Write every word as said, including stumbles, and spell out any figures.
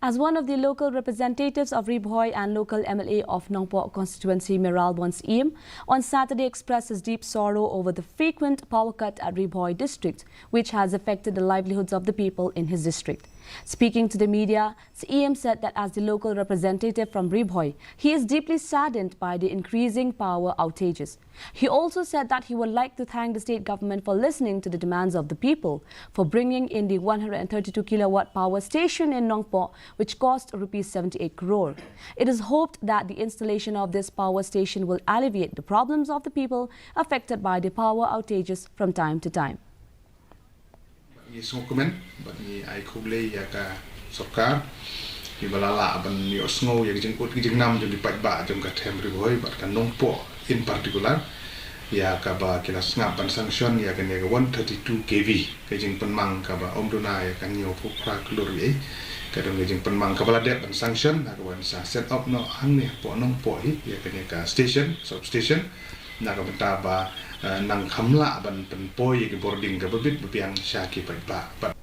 As one of the local representatives of Ri Bhoi and local M L A of Nongpoh constituency, Mayralborn Syiem, on Saturday expressed his deep sorrow over the frequent power cut at Ri Bhoi district, which has affected the livelihoods of the people in his district. Speaking to the media, Syiem said that as the local representative from Ri Bhoi, he is deeply saddened by the increasing power outages. He also said that he would like to thank the state government for listening to the demands of the people, for bringing in the one hundred thirty-two kilowatt power station in Nongpoh, which cost rupees seventy-eight crore. It is hoped that the installation of this power station will alleviate the problems of the people affected by the power outages from time to time. Ngi sngewkmen bad ngi ai khublei ïa ka sorkar kiba la lah ban ïohsngew ïa ka jingkut ka jingnam jong ki paidbah jong ka them Ri Bhoi bad ka Nongpoh in particular, ïa kaba ki la sngap ban sanction ïa kane ka one thirty-two K V, ka jingpynmang kaba ym duna ïa ka hynñiewphew phra klur ei. Ka don ka jingpynmang kaba la dep ban sanction, na kaba sa set up noh hangne hapoh Nongpoh hi ïa kane ka station, substation, na ka bynta ba, eh, nang kham lah ban pynpoi ïa ka bording kaba bit ba biang sha ki paidbah. Bad